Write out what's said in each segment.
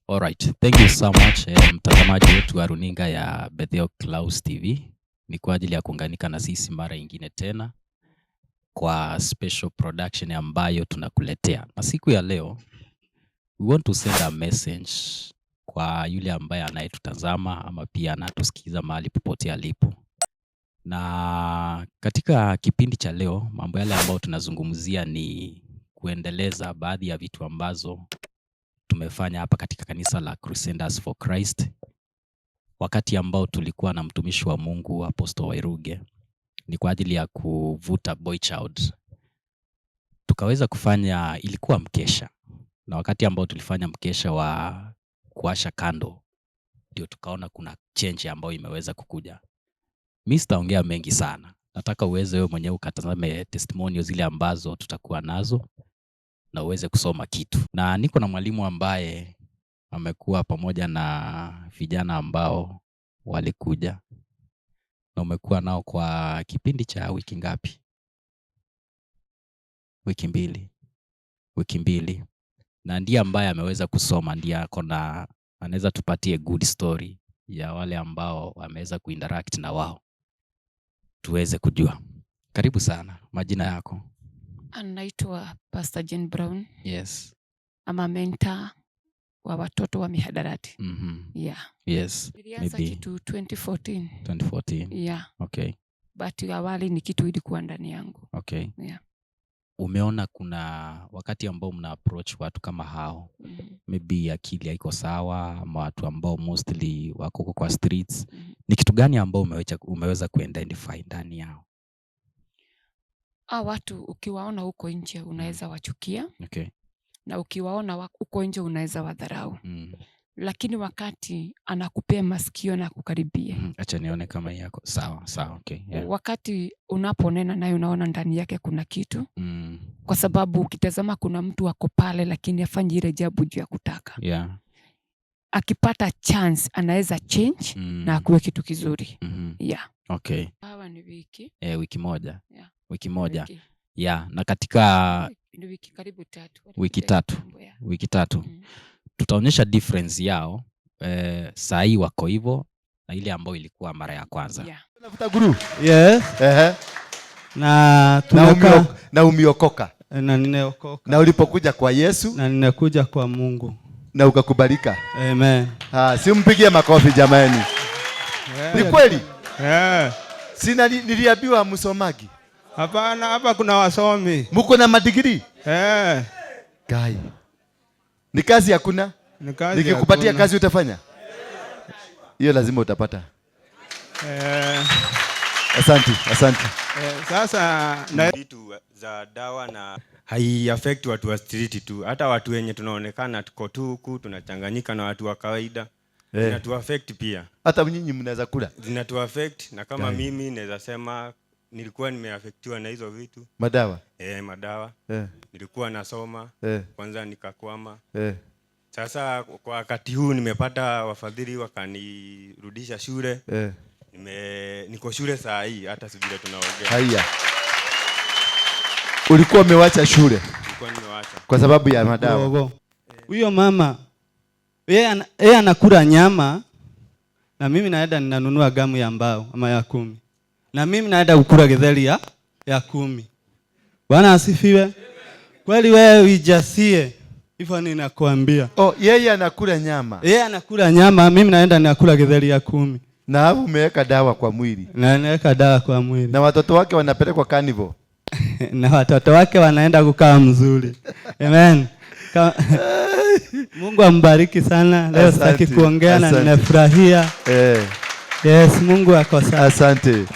Alright, thank you so much, mtazamaji wetu wa runinga ya Bethel Clouds TV. Ni kwa ajili ya kuunganika na sisi mara ingine tena kwa special production ambayo tunakuletea. Na siku ya leo we want to send a message kwa yule ambaye anayetutazama ama pia anatusikiza mahali popote alipo. Na katika kipindi cha leo, mambo yale ambayo tunazungumzia ni kuendeleza baadhi ya vitu ambazo tumefanya hapa katika kanisa la Crusaders for Christ wakati ambao tulikuwa na mtumishi wa Mungu Apostle Wairuge, ni kwa ajili ya kuvuta boy child. Tukaweza kufanya, ilikuwa mkesha, na wakati ambao tulifanya mkesha wa kuwasha candle, ndio tukaona kuna change ambayo imeweza kukuja. Mi sitaongea mengi sana, nataka uweze wewe mwenyewe ukatazame testimonials zile ambazo tutakuwa nazo na uweze kusoma kitu. Na niko na mwalimu ambaye amekuwa pamoja na vijana ambao walikuja na umekuwa nao kwa kipindi cha wiki ngapi? Wiki 2, wiki 2, na ndiye ambaye ameweza kusoma, ndiye ako na anaweza tupatie good story ya wale ambao wameweza kuinteract na wao tuweze kujua. Karibu sana, majina yako? Anaitwa Pastor Jane Brown. Ama mentor wa watoto wa mihadarati. Yeah. Nilianza Maybe kitu 2014. 2014. Yeah. But awali ni kitu ilikuwa ndani yangu. Yeah. Umeona kuna wakati ambao mna approach watu kama hao, maybe akili haiko sawa ama watu ambao mostly wako huko kwa streets. Ni kitu gani ambao umeweza kuidentify ndani yao? Hao watu ukiwaona huko nje unaweza wachukia. Na ukiwaona huko nje unaweza wadharau. Lakini wakati anakupea masikio na kukaribia. Acha nione kama hii yako sawa sawa. Okay. Yeah. Wakati unaponena naye unaona ndani yake kuna kitu. Kwa sababu ukitazama kuna mtu ako pale lakini hafanyi ile jambo juu ya kutaka. Akipata chance anaweza change na akuwe kitu kizuri. Yeah. Hawa ni wiki. Eh, wiki moja. Yeah. Wiki moja. Wiki. Yeah. Na katika Ni wiki karibu 3. Wiki 3. Kitambo, yeah. Wiki 3. Tutaonyesha difference yao, saa hii wako hivyo na ile ambayo ilikuwa mara ya kwanza. Unavuta glue? Yes. Ehe. Na Na tumekaa umeokoka. Na nimeokoka. Na ulipokuja kwa Yesu na ninakuja kwa Mungu na ukakubalika. Amen. Ah, simpigie makofi jamani. Ni kweli? Sina niliambiwa msomagi. Hapana, hapa kuna wasomi. Mko na madigrii? Eh. Kai. Ni kazi hakuna? Ni kazi Nikikupatia hakuna. Kazi utafanya? Hiyo lazima utapata. Asante, asante. Sasa na vitu za dawa na hai affect watu wa street tu, hata watu wenye tunaonekana tuko tu huku tunachanganyika na watu wa kawaida, zinatu affect pia. Hata nyinyi mnaweza kula. Zinatu affect na kama Gani? Mimi naweza sema nilikuwa nimeaffectiwa na hizo vitu. Madawa. Eh, madawa. Nilikuwa nasoma kwanza nikakwama. Sasa kwa wakati huu nimepata wafadhili wakanirudisha shule. Niko shule saa hii hata si vile tunaongea. Haya. Ulikuwa umewacha shule? Nilikuwa nimewacha. Kwa sababu ya madawa. Gogo. Huyo mama yeye anakula nyama na mimi naenda ninanunua gamu ya mbao ama ya 10. Na mimi naenda kukula githeri ya 10. Bwana asifiwe. Kweli wewe uijasie. Hivyo ninakuambia. Oh, yeye anakula nyama. Yeye anakula nyama, mimi naenda ninakula githeri ya 10. Na hapo umeweka dawa kwa mwili. Na naweka dawa kwa mwili. Na watoto wake wanapelekwa carnival. Na watoto wake wanaenda kukaa mzuri. Amen. Mungu ambariki sana. Leo sitaki Asante, kuongea na asante. ninafurahia. Yes, Mungu ako sawa. Asante.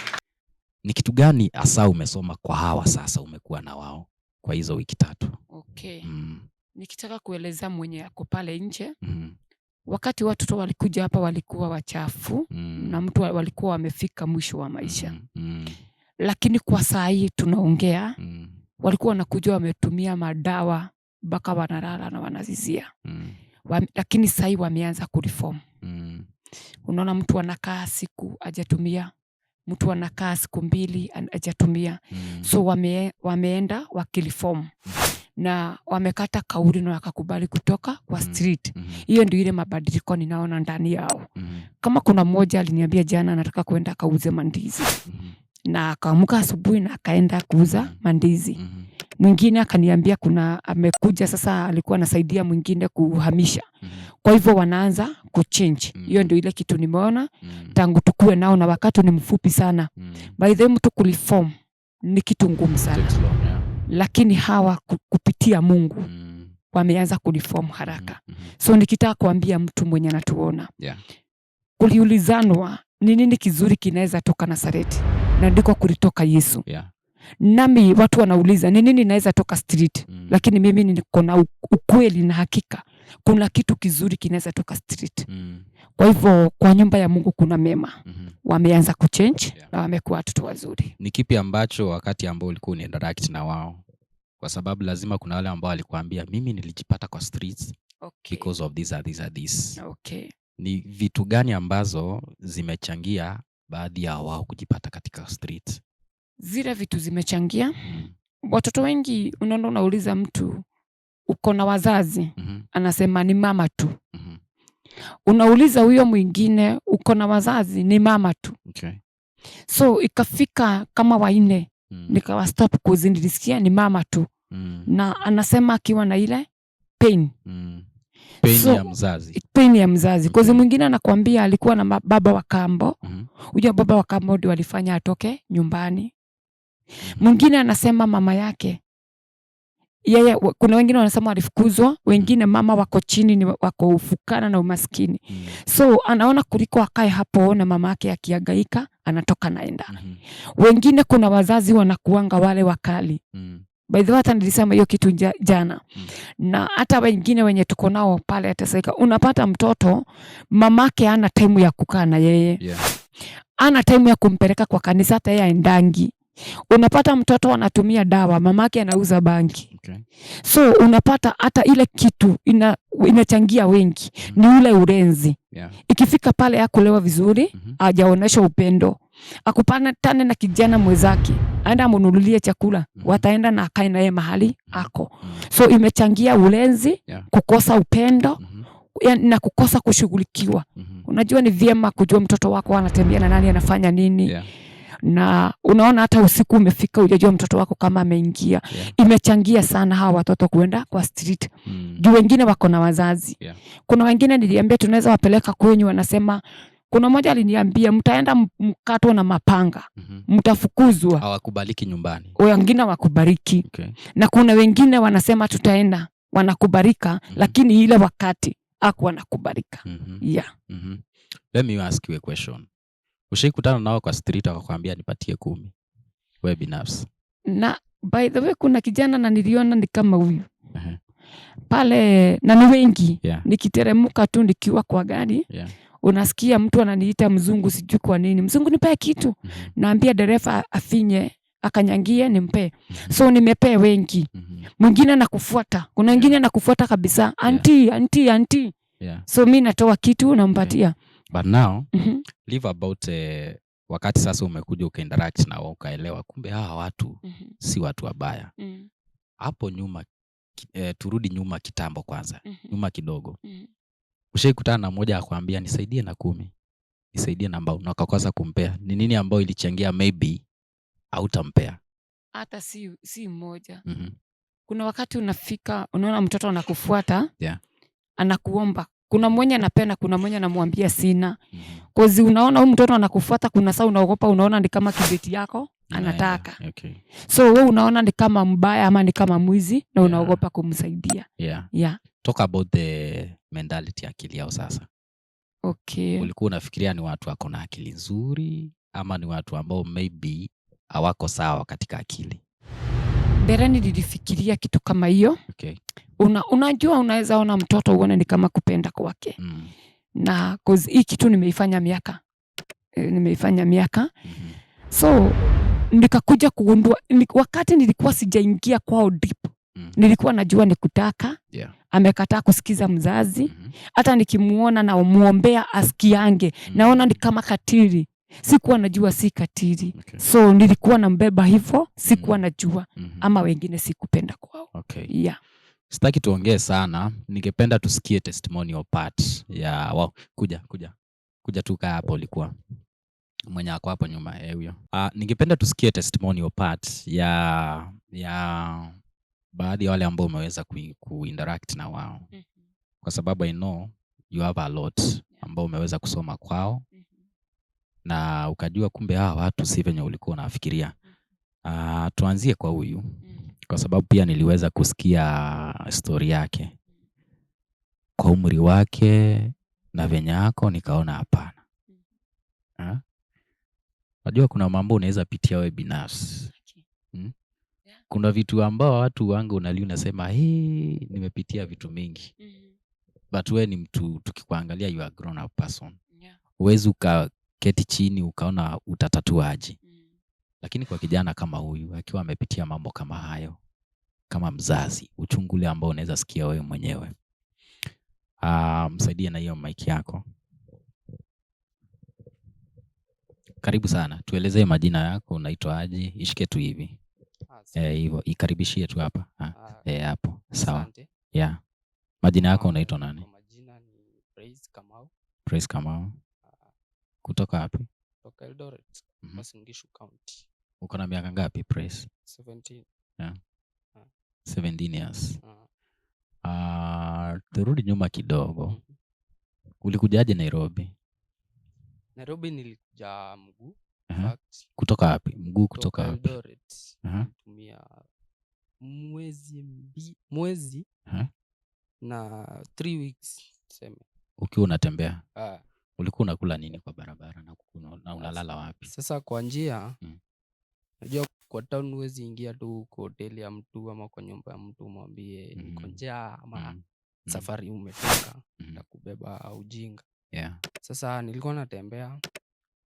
Ni kitu gani hasa umesoma kwa hawa sasa umekuwa na wao kwa hizo wiki 3? Okay. Nikitaka kueleza mwenye ako pale nje, wakati watoto walikuja hapa walikuwa wachafu na mtu walikuwa wamefika mwisho wa maisha. Lakini kwa saa hii tunaongea, walikuwa wanakuja wametumia madawa mpaka wanalala na wanazizia. Lakini saa hii wameanza kureform. Unaona mtu anakaa siku hajatumia, mtu anakaa siku 2 hajatumia. So wameenda wakireform. Na wamekata kauli na wakakubali kutoka kwa street. Hiyo ndio ile mabadiliko ninaona ndani yao. Kama kuna mmoja aliniambia jana anataka kwenda akauze mandizi. Na akaamka asubuhi na akaenda kuuza mandizi. Mwingine akaniambia kuna amekuja sasa, alikuwa anasaidia mwingine kuhamisha. Kwa hivyo wanaanza kuchange. Hiyo ndio ile kitu nimeona tangu tukue nao, na wakati ni mfupi sana. By the way, mtu kureform ni kitu ngumu sana. Takes long, yeah. Lakini hawa kupitia Mungu wameanza kureform haraka. So nikitaka kuambia mtu mwenye anatuona, kuliulizanwa ni nini kizuri kinaweza toka Nazareti, na ndiko kulitoka Yesu. Nami watu wanauliza ni nini inaweza toka street, lakini mimi niko na ukweli na hakika kuna kitu kizuri kinaweza toka street. Kwa hivyo kwa nyumba ya Mungu kuna mema. Wameanza kuchange na wamekuwa watoto wazuri. Ni kipi ambacho wakati ambao ulikuwa unainteract na wao, kwa sababu lazima kuna wale ambao walikuambia mimi nilijipata kwa streets because of this and this and this. Ni vitu gani ambazo zimechangia baadhi ya wao kujipata katika streets? Zile vitu zimechangia, watoto wengi unaona, unauliza mtu uko na wazazi, anasema ni mama tu. Unauliza huyo mwingine uko na wazazi, ni mama tu. So ikafika kama 4 nikawa stop, cause nilisikia ni mama tu. Na anasema akiwa na ile pain. Pain So, ya mzazi. Pain ya mzazi. Cause mwingine anakuambia alikuwa na baba wa kambo. Huyo baba wa kambo ndio alifanya atoke nyumbani. Mwingine anasema mama yake. Yeye, kuna wengine wanasema walifukuzwa, wengine mama wako chini, ni wako ufukara na umaskini. So anaona kuliko akae hapo na mama yake akihangaika, anatoka naenda. Wengine kuna wazazi wanakuanga wale wakali. By the way, hata nilisema hiyo kitu jana. Na hata wengine wenye tuko nao pale hata sasa, unapata mtoto mamake hana time ya kukaa na yeye. Hana time ya kumpeleka kwa kanisa, hata yeye aendangi. Unapata mtoto anatumia dawa, mamake anauza bangi. So unapata hata ile kitu inachangia wengi ni ule urenzi. Ikifika pale hakulewa vizuri, hajaonesha upendo. Akupatane na kijana mwenzake, aenda amnunulie chakula, wataenda na akae naye mahali ako. So imechangia ulenzi, kukosa upendo, na kukosa kushughulikiwa. Unajua ni vyema kujua mtoto wako anatembea na nani, anafanya nini. Na unaona hata usiku umefika hujajua mtoto wako kama ameingia. Imechangia sana hawa watoto kuenda kwa street. Juu wengine wako na wazazi. Kuna wengine niliambia tunaweza wapeleka kwenyu, wanasema kuna mmoja aliniambia mtaenda mkatwe na mapanga, mtafukuzwa. Hawakubaliki nyumbani. Wengine hawakubariki. Na kuna wengine wanasema tutaenda, wanakubalika, lakini ile wakati hakuwa wanakubalika. Let me ask you a question. Ushaikutana nao kwa street wakakwambia nipatie 10? Wewe binafsi. Na by the way kuna kijana na niliona ni kama huyu. Pale na ni wengi. Nikiteremka tu nikiwa kwa gari, unasikia mtu ananiita mzungu, sijui kwa nini. Mzungu nipe kitu. Naambia dereva afinye, akanyangie nimpe. So nimepea wengi. Mwingine anakufuata. Kuna wengine anakufuata kabisa. Auntie, auntie, auntie. So mimi natoa kitu nampatia. But now, leave about wakati sasa umekuja ukainteract na wao ukaelewa kumbe hawa watu si watu wabaya. Hapo nyuma turudi nyuma kitambo kwanza. Nyuma kidogo. Ushaikutana na mmoja akwambia nisaidie na 10, nisaidie na mbao, na ukakosa kumpea. Ni nini ambayo ilichangia maybe hautampea? Hata si mmoja. Kuna wakati unafika unaona mtoto anakufuata, anakuomba. Kuna mwenye anapenda, kuna mwenye anamwambia sina. Cause unaona huyu mtoto anakufuata, kuna saa unaogopa, unaona ni kama kibeti yako anataka. So wewe unaona ni kama mbaya ama ni kama mwizi na unaogopa kumsaidia. Talk about the mentality ya akili yao sasa. Ulikuwa unafikiria ni watu wako na akili nzuri ama ni watu ambao maybe hawako sawa katika akili? Mbeleni nilifikiria kitu kama hiyo. Unajua unaweza ona mtoto uone ni kama kupenda kwake. Na cause hii kitu nimeifanya miaka. Nimeifanya miaka. So nikakuja kugundua wakati nilikuwa sijaingia kwao deep. Nilikuwa najua ni kutaka. Amekataa kusikiza mzazi. Hata nikimuona na muombea asikiange. Naona ni kama katili. Sikuwa najua si katili. Okay. So nilikuwa nambeba hivyo, sikuwa najua ama wengine sikupenda kwao. Okay. Yeah. Sitaki tuongee sana, ningependa tusikie testimonial part ya wao. Kuja kuja kuja tu, kaa hapo ulikuwa mwenye ako hapo nyuma, huyo. Ningependa tusikie testimonial part ya baadhi ya wale ambao umeweza kuinteract na wao, kwa sababu I know you have a lot ambao umeweza kusoma kwao na ukajua kumbe hawa watu si venye ulikuwa unafikiria. Tuanzie kwa huyu kwa sababu pia niliweza kusikia story yake kwa umri wake na venye ako, nikaona hapana. Najua kuna mambo unaweza pitia wewe binafsi. Yeah. Kuna vitu ambao watu wangu unalia unasema, hey, nimepitia vitu mingi, but we ni mtu tukikuangalia you are grown up person. Huwezi ukaketi chini ukaona utatatua aje. Lakini kwa kijana kama huyu akiwa amepitia mambo kama hayo, kama mzazi, uchungu ule ambao unaweza sikia wewe mwenyewe. Msaidie na hiyo mic yako. Karibu sana, tuelezee majina yako, unaitwa aje? Ishike tu hivi hivyo, ikaribishie tu hapa. Hapo sawa. Asante. Yeah. Majina yako unaitwa nani? Kwa majina ni Praise Kamau. Praise Kamau. Kutoka wapi? Kutoka Eldoret, Uasin Gishu County. Uko na miaka ngapi, Praise? 17. Yeah. 17 years. Turudi nyuma kidogo. Ulikujaje Nairobi? Nairobi nilikuja mguu. Kutoka wapi? Mguu kutoka wapi? Eldoret. Nilitumia mwezi na 3 weeks tuseme. Ukiwa unatembea? Ulikuwa unakula nini kwa barabara na unalala wapi? Sasa kwa njia, unajua kwa town huwezi ingia tu kwa hoteli ya mtu ama kwa nyumba ya mtu umwambie niko njaa ama safari umetoka na kubeba ujinga. Sasa nilikuwa natembea,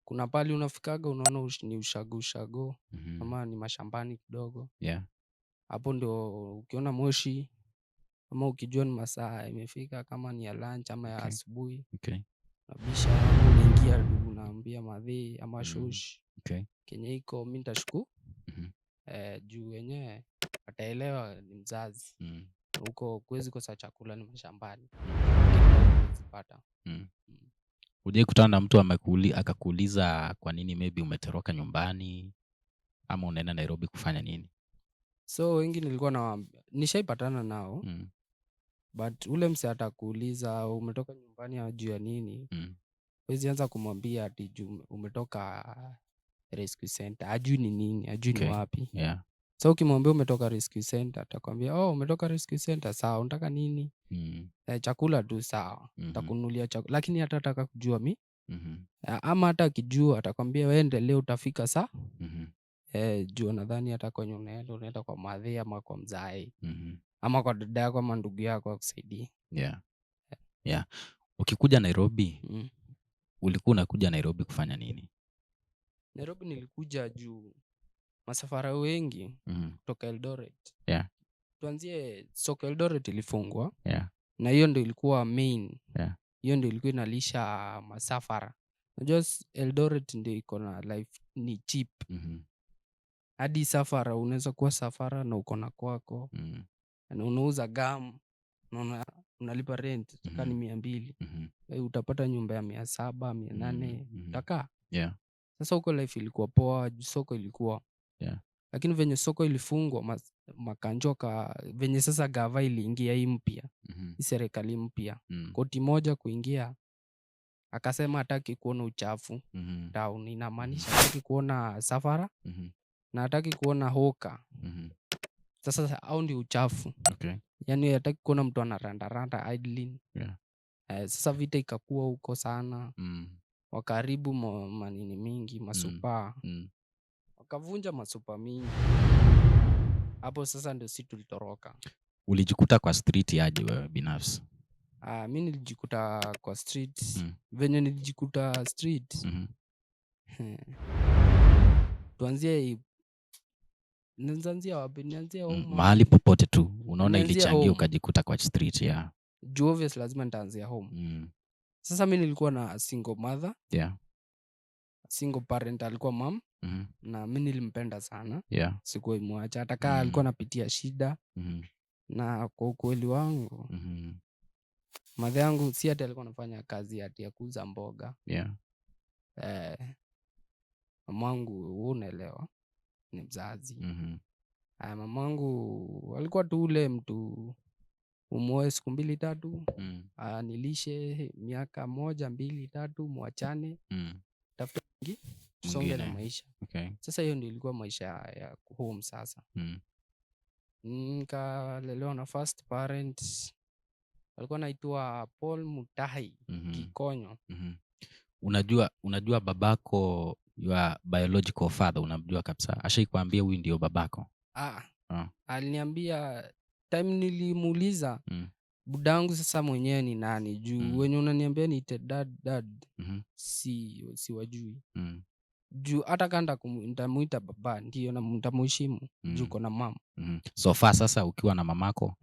kuna pali unafikaga unaona ni ushago ushago ama ni mashambani kidogo. Hapo ndio ukiona moshi ama ukijua ni masaa imefika kama ni ya lunch ama ya asubuhi. Nabisha unaingia tu unaambia madhi ama shush. Kenye iko mimi nitashukuru. Juu wenyewe ataelewa ni mzazi. Huko huwezi kosa chakula, ni mashambani. Huwezi pata. Hujai kutana na mtu akakuuliza kwa nini maybe umetoroka nyumbani ama unaenda Nairobi kufanya nini? So wengi nilikuwa nawaambia, nishaipatana nao. But ule mse atakuuliza umetoka nyumbani juu ya nini? Huwezi anza kumwambia ati juu umetoka rescue center, ajui ni nini, ajui ni wapi. So ukimwambia umetoka rescue center atakwambia oh, umetoka rescue center, sawa, unataka nini? Chakula tu, sawa. Nitakununulia chakula. Lakini hata ataka kujua mi. Ama hata akijua atakwambia wewe endelea utafika saa. Juu nadhani hata kwenye unaenda kwa madhe ama kwa mzae. Ama kwa dada yako ama ndugu yako akusaidie. Ukikuja Nairobi, ulikuwa unakuja Nairobi kufanya nini? Nairobi nilikuja juu masafara wengi kutoka Eldoret. Tuanzie soko Eldoret ilifungwa. Na hiyo ndio ilikuwa main. Hiyo ndio ilikuwa inalisha masafara. Unajua Eldoret ndio iko na life ni cheap. Hadi safara unaweza kuwa safara na uko na kwako. Na unauza gum na unalipa rent kama ni 200. Utapata nyumba ya 700, 800, utakaa. Sasa huko life ilikuwa poa, soko ilikuwa. Lakini venye soko ilifungwa, makanjoka, venye sasa gava iliingia hii mpya, hii serikali mpya. Koti moja kuingia, akasema hataki kuona uchafu town, inamaanisha hataki kuona safara na hataki kuona hoka. Sasa hao ndio uchafu. Yaani hataki kuona mtu anarandaranda idling. Sasa vita ikakuwa huko sana. Wakaribu manini mingi, masupa. Wakavunja masupa mingi. Hapo sasa ndio si tulitoroka. Ulijikuta kwa street aje wewe binafsi? Mi nilijikuta kwa street. Venye nilijikuta street. Tuanzie nianzie wapi? Nianzie home. Mahali popote tu unaona Nianzie ilichangia home. ukajikuta kwa street ya. Juu obvious lazima nitaanzia home. Sasa mi nilikuwa na single mother. Single parent alikuwa mam. Na mi nilimpenda sana. Sikuwahi mwacha hata kaa alikuwa anapitia shida. Na kwa ukweli wangu, madhe yangu si ati alikuwa anafanya kazi ati ya kuuza mboga. Mamangu wewe unaelewa ni mzazi. Mamangu alikuwa tu ule mtu umuoe siku 2 3, nilishe miaka 1 2 3, muachane, tafuta mwingi, tusonge na maisha. Sasa hiyo ndio ilikuwa maisha ya home sasa. Nikalelewa na first parent, alikuwa anaitwa Paul Mutahi Kikonyo. Unajua babako, your biological father, unamjua kabisa? Ashaikwambia huyu ndio babako? Aliniambia time nilimuuliza, budangu sasa mwenyewe ni nani? Juu wenye unaniambia niite dad, dad, si wajui. Juu hata kanda nitamuita baba ndio na nitamuheshimu, juu uko na mama. So far sasa ukiwa na mamako,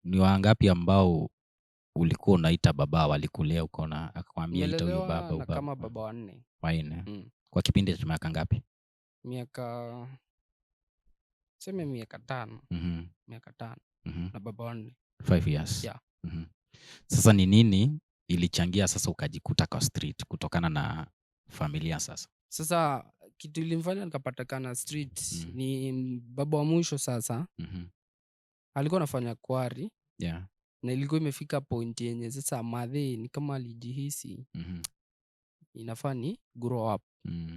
ni wangapi ambao ulikuwa unaita baba walikulea ukaona akakwambia ita huyo Nimelelewa baba, na baba? kama baba 4. 4. Kwa kipindi cha miaka ngapi? Miaka, sema miaka 5. Miaka 5. Na baba 4. 5 years. Yeah. Sasa ni nini ilichangia sasa ukajikuta kwa street kutokana na familia sasa? Sasa kitu ilimfanya nikapatikana street ni baba wa mwisho sasa. Alikuwa anafanya quarry. Na ilikuwa imefika point yenye sasa madhe ni kama alijihisi inafaa ni grow up.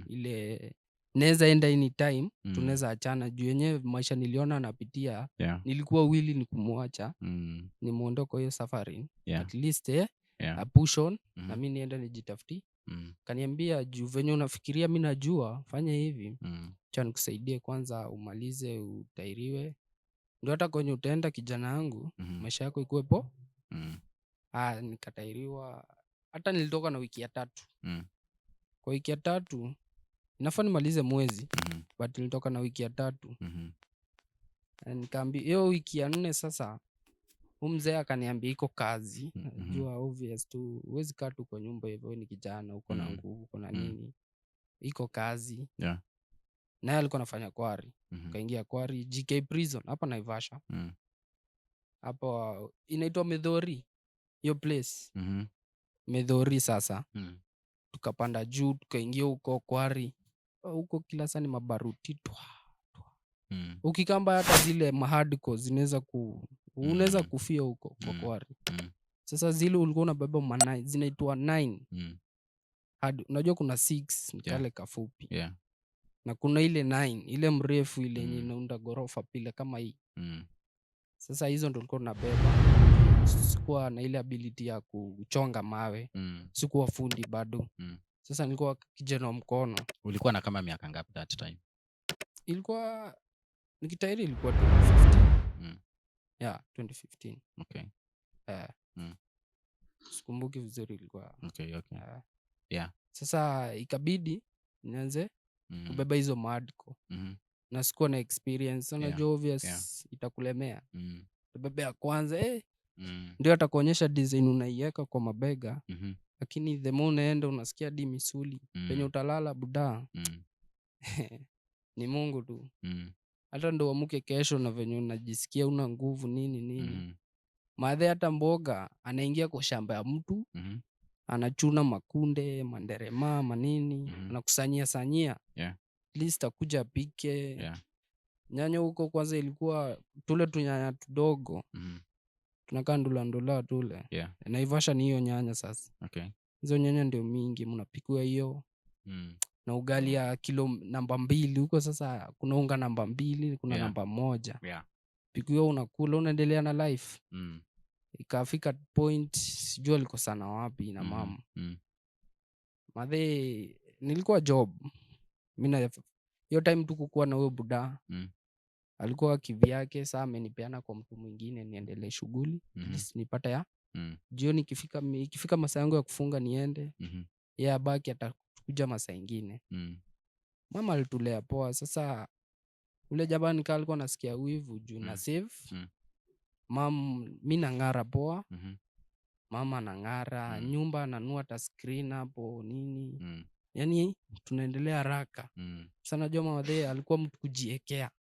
Ile naweza enda anytime, tunaweza achana juu yenyewe maisha niliona anapitia. Nilikuwa willing ni kumwacha, nimuondoe kwa hiyo safari. At least, a push on, na mimi niende nijitafutie. Kaniambia juu venye unafikiria mimi najua, fanya hivi. Acha nikusaidie kwanza umalize utairiwe. Ndio hata kwenye utaenda kijana wangu, maisha yako ikuwe po. Nikatairiwa. Hata nilitoka na wiki ya 3. Kwa wiki ya 3 inafaa nimalize mwezi, but nilitoka na wiki ya 3. Na nikaambi hiyo wiki ya 4 sasa huyu mzee akaniambia iko kazi. Najua obvious tu huwezi kaa tu kwa nyumba hivyo, ni kijana uko na nguvu, uko na nini. Iko kazi. Naye alikuwa anafanya quarry. Kaingia quarry GK Prison hapa Naivasha. Hapo inaitwa Medhori hiyo place. Medhori sasa. Tukapanda juu tukaingia huko quarry. Huko kila saa ni mabaruti twa, twa. Ukikamba hata zile mahardcore zinaweza unaweza kufia huko kwa quarry. Sasa zile ulikuwa unabeba ma 9, zinaitwa 9. Hadi unajua kuna 6 ni kale kafupi. Na kuna ile 9, ile mrefu ile yenye inaunda ghorofa pile kama hii. Sasa hizo ndo ulikuwa unabeba. Sikuwa na ile ability ya kuchonga mawe. Sikuwa fundi bado. Sasa nilikuwa kijana wa mkono. Ulikuwa na kama miaka ngapi that time? Ilikuwa nikitairi ilikuwa 2015. Yeah, 2015. Sikumbuki vizuri ilikuwa. Sasa ikabidi nianze kubeba hizo madko. Na sikuwa na experience. Unajua obvious itakulemea. Ubebe ya kwanza, Ndio atakuonyesha design unaiweka kwa mabega. Lakini the more unaenda unasikia hadi misuli. Penye utalala buda. Ni Mungu tu. Hata ndo uamke kesho na venye unajisikia una nguvu nini nini. Madhe hata mboga anaingia kwa shamba ya mtu, anachuna makunde, manderema, manini, anakusanyia sanyia. At least akuja apike. Nyanya huko kwanza ilikuwa tule tunyanya tudogo. Tunakaa ndula ndula tule. Naivasha ni hiyo nyanya sasa. Hizo nyanya ndio mingi mnapikiwa hiyo. Na ugali ya kilo namba 2 huko sasa kuna unga namba 2, kuna namba 1. Pikiwa unakula unaendelea na life. Ikafika point sijui alikosana wapi na mama. Madhe nilikuwa job. Mimi na hiyo time tu kukuwa na huyo buda. Alikuwa kivyake, saa amenipeana kwa mtu mwingine niendelee shughuli. At least nipate ya. Jioni ikifika masaa yangu ya kufunga niende. Yeye abaki atakuja masaa ingine. Mama alitulea poa. Sasa ule jamaa nikaa alikuwa anasikia wivu juu na save. Mam, mi nang'ara poa. Mama anang'ara, nyumba ananua hata screen hapo nini. Yani tunaendelea haraka. Sasa najua madhe alikuwa mtu kujiekea.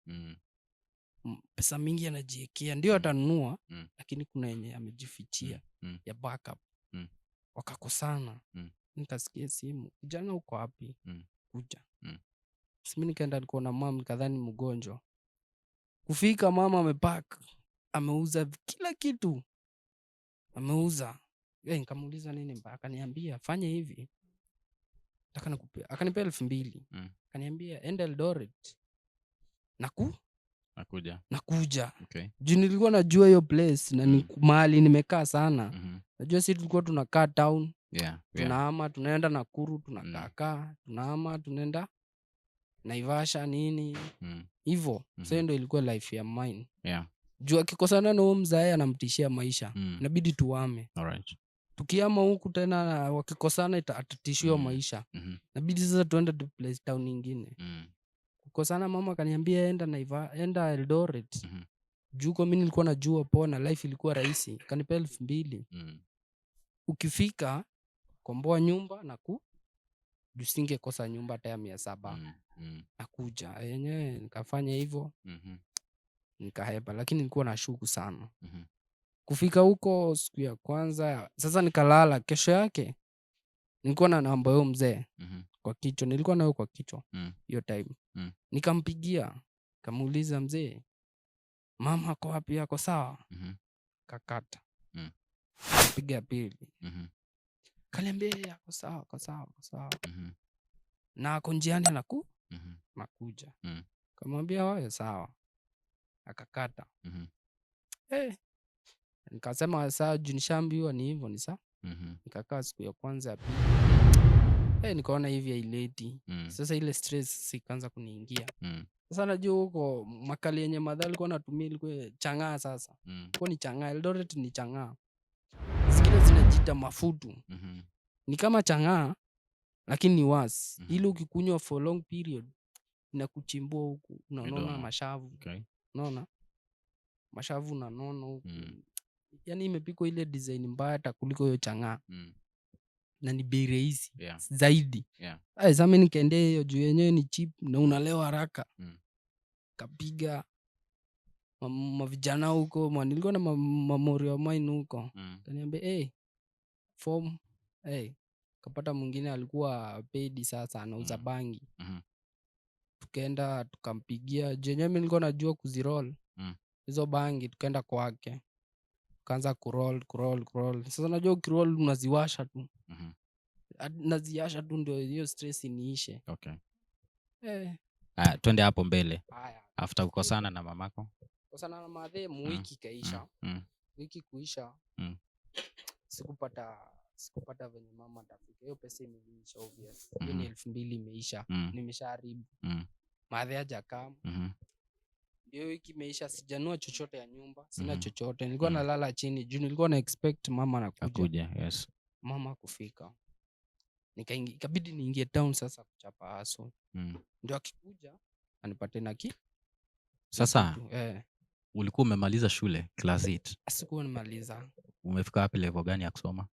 Pesa mingi anajiekea. Ndio atanunua, lakini kuna yenye amejifichia ya backup. Wakakosana. Nikasikia simu, kijana uko wapi? Kuja. Simi nikaenda, alikuwa na mama, nikadhani mgonjwa. Kufika mama amepack, ameuza kila kitu. Ameuza. Nikamuuliza nini mbaya? Akaniambia fanya hivi. Nataka nikupe. Akanipea 2,000. Akaniambia enda Eldoret. Nakuja. Nakuja. Juu nilikuwa najua hiyo place na ni mahali nimekaa sana. Najua sisi tulikuwa tunakaa town. Tunahama, tunaenda Nakuru, tunakaa, tunahama, tunaenda Naivasha nini. Hivyo. Sasa ndio ilikuwa life ya mine. Juu akikosana na huyo mzae anamtishia maisha. Inabidi tuame. Tukiama huku tena wakikosana atatishiwa maisha. Inabidi sasa tuende to place town nyingine. Kukosana mama akaniambia enda Naiva, enda Eldoret. Juu kwa mimi nilikuwa najua poa na life ilikuwa rahisi. Akanipea 2,000. Ukifika komboa nyumba na juu singekosa nyumba hata ya 700. Nakuja. Yenyewe nikafanya hivyo. Nikahepa, lakini nilikuwa na shuku sana. Kufika huko siku ya kwanza, sasa nikalala. Kesho yake nilikuwa na namba yao mzee kwa kichwa, nilikuwa nayo kwa kichwa hiyo time. Nikampigia, nikamuuliza mzee, mama ako wapi, ako sawa? Kakata. Piga pili. Kaniambia ako sawa, ako sawa, ako sawa. Na ako njiani nakuja. Kamwambia wewe sawa. Akakata. Nikasema saa juu nishaambiwa ni hivyo ni sawa. Nikakaa siku ya kwanza ya pili. Nikaona hivi haileti. Sasa ile stress ikaanza kuniingia. Sasa najua huko makali yenye madhali alikuwa anatumia ilikuwa chang'aa sasa. Kwa ni chang'aa, Eldoret ni chang'aa. Zingine zinajiita mafutu. Ni kama chang'aa lakini ni worse. Ile ukikunywa for long period inakuchimbua huku, unaona mashavu. Unaona? Mashavu na nono huku. Yaani imepikwa ile design mbaya hata kuliko hiyo chang'aa. Na ni bei rahisi zaidi. Sasa mimi nikaendea hiyo juu yenyewe ni cheap na unalewa haraka. Kapiga mavijana huko, nilikuwa na mamori wa mine huko. Kaniambia, form, Kapata mwingine alikuwa paid sasa anauza bangi. Tukaenda tukampigia. Juu yenyewe mimi nilikuwa najua kuziroll. Hizo bangi tukaenda kwake. Tukaanza kuroll, kuroll, kuroll. Sasa unajua ukiroll unaziwasha tu. Naziasha tu ndio hiyo stress iniishe. Twende hapo mbele. Haya. After kukosana na mamako? Kukosana na madhe, wiki kaisha. Wiki kuisha. Sikupata venye mama atafika. Hiyo pesa imeisha obvious. Hiyo ni 2,000 imeisha. Nimeshaharibu. Madhe hajakaa. Ndio wiki imeisha, sijanua chochote ya nyumba, sina chochote. Nilikuwa nalala chini juu nilikuwa na expect mama anakuja. Akuja, yes. Mama kufika. Ikabidi niingie town sasa kuchapa hustle. Ndio akikuja anipate na Sasa, ulikuwa umemaliza shule class 8? Sikuwa nimemaliza. Umefika wapi, level gani ya kusoma?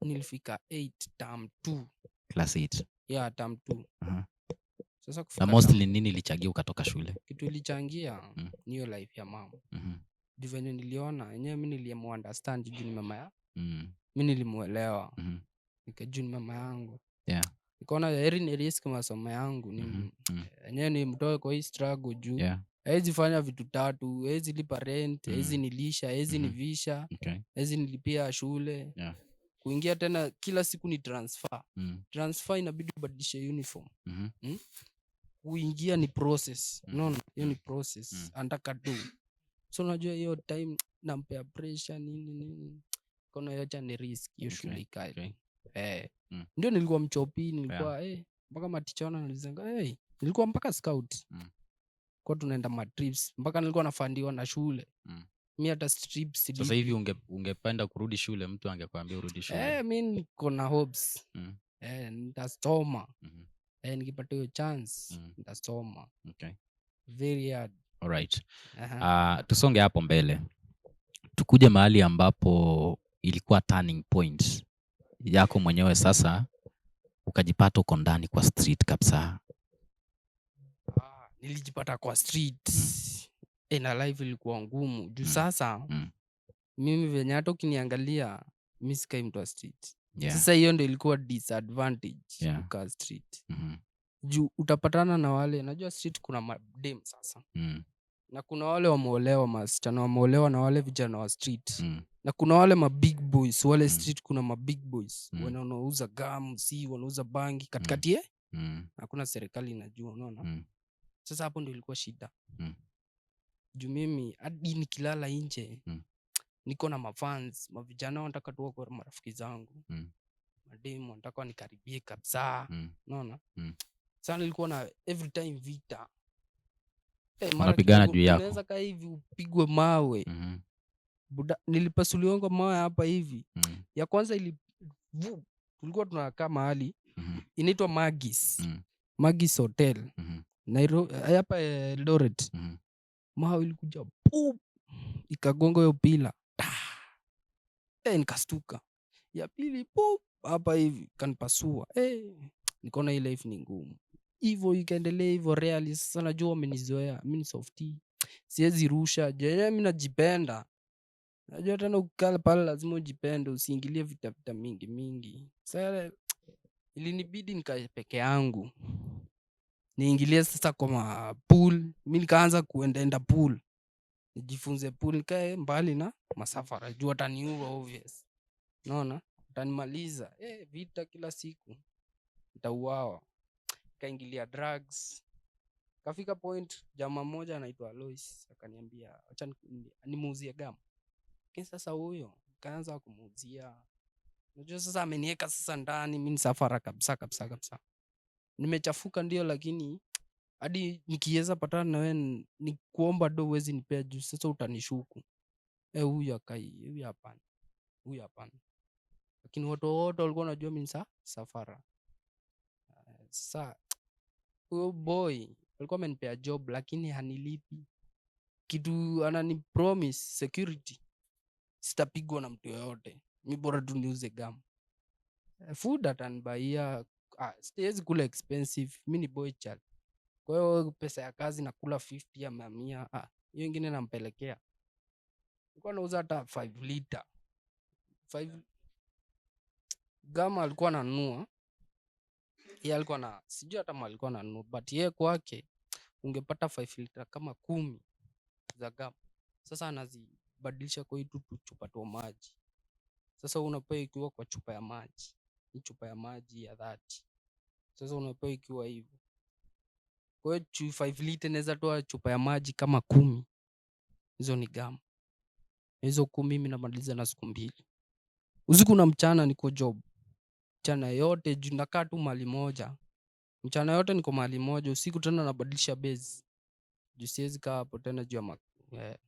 Nilifika 8 term 2. Class 8. Yeah, term 2. Sasa Na kufika mostly term nini ilichangia ukatoka shule? Kitu ilichangia ni hiyo life ya mama. Juu venye niliona, yenyewe mimi nilimuunderstand juu ni mama ya. Mimi nilimuelewa. Nikajua ni mama yangu. Nikaona heri ni risk masomo yangu, ni yenyewe ni mtoe kwa hii struggle juu. Hawezi fanya vitu tatu, hawezi lipa rent, hawezi nilisha, hawezi nivisha, hawezi nilipia shule. Kuingia tena kila siku ni transfer. Transfer inabidi ubadilishe uniform. Kuingia ni process. No, no, hiyo ni process. Anataka do. So unajua hiyo time nampea pressure nini nini. Kono yote ni risk hiyo shule ikae. Ndio nilikuwa mchopi, nilikuwa, mpaka maticha wananiulizanga, nilikuwa mpaka scout. Kwa tunaenda ma trips mpaka nilikuwa nafandiwa na shule. Mimi hata trips Sasa silipi. hivi ungependa kurudi shule, mtu angekwambia urudi shule? Mimi niko na hopes. Nitasoma. Nikipata hiyo chance, nitasoma. Very hard. All right. Tusonge hapo mbele. Tukuje mahali ambapo ilikuwa turning point yako mwenyewe sasa. Ukajipata uko ndani kwa street kabisa. Nilijipata kwa street. Na life ilikuwa ngumu juu sasa mimi venye hata ukiniangalia mi sikai mtu wa street. Sasa hiyo ndio ilikuwa disadvantage kukaa street. Juu utapatana na wale, najua street kuna madem sasa. Na kuna wale wameolewa, masichana wameolewa na wale vijana wa street. Na kuna wale ma big boys, wale street kuna ma big boys wanauza gum, si wanauza bangi katikati Hakuna serikali inajua, unaona? Sasa hapo ndio ilikuwa shida. Juu mimi hadi nikilala nje niko na mafans, mavijana wanataka tu wakuwe marafiki zangu. Mademu wanataka wanikaribie kabisa. Unaona? Sasa nilikuwa na every time vita. Wanapigana juu yako. Unaweza kaa hivi upigwe mawe. Buda, nilipasuliwa mawe hapa hivi. Ya kwanza tulikuwa tunakaa mahali inaitwa Magis. Magis Hotel. Nairobi, hapa Eldoret. Mawe ilikuja pup, ikagonga hiyo pila. Nikastuka. Ya pili pup, hapa hivi kanipasua. Nikaona hii life ni ngumu. Hivyo ikaendelea hivyo really. Sasa najua wamenizoea. Mimi ni softie. Siwezi rusha. Je, mimi najipenda. Najua tena ukikaa pale lazima ujipende, usiingilie vita vita mingi mingi. Sasa ilinibidi nikae peke yangu. Niingilie sasa kwa ma pool. Mimi nikaanza kuendaenda pool. Nijifunze pool, nikae mbali na masafara. Juu wataniua obvious. Unaona? Watanimaliza. Vita kila siku. Nitauawa. Nikaingilia drugs. Kafika point jamaa mmoja anaitwa Alois akaniambia acha nimuuzie gum. Lakini sasa huyo kaanza kumuuzia. Unajua sasa ameniweka sasa ndani, mimi ni safara kabisa kabisa kabisa. Nimechafuka ndio, lakini hadi nikiweza patana na wewe nikuomba do huwezi nipea juu sasa utanishuku. Huyu akai, huyu hapana. Huyu hapana. Lakini watu wote walikuwa wanajua mimi ni safara. Sasa huyo boy alikuwa amenipea job lakini hanilipi. Kitu anani promise security. Sitapigwa na mtu yoyote. Mi bora tu niuze gum. Food atanibaia. Siwezi kula expensive. Mi ni boy child. Kwa hiyo pesa ya kazi nakula 50 ama 100. Hiyo ingine nampelekea. Nilikuwa nauza hata 5 liter. 5 gum alikuwa ananunua. Yeye alikuwa na, sijui hata mali alikuwa ananunua, but yeye kwake ungepata 5 liter kama 10 za gum. Sasa anazibadilisha kwa hii tu chupa tu maji. Sasa unapewa ikiwa kwa chupa ya maji. Ni chupa ya maji ya 30. Sasa unapewa ikiwa hivyo. Kwa hiyo 5 liter inaweza toa chupa ya maji kama 10. Hizo ni gum. Hizo 10 mimi namaliza na siku 2. Usiku na mchana niko job. Mchana yote juu nakaa tu mahali moja. Mchana yote niko mahali moja, usiku tena nabadilisha base. Juu siwezi kaa hapo tena juu ya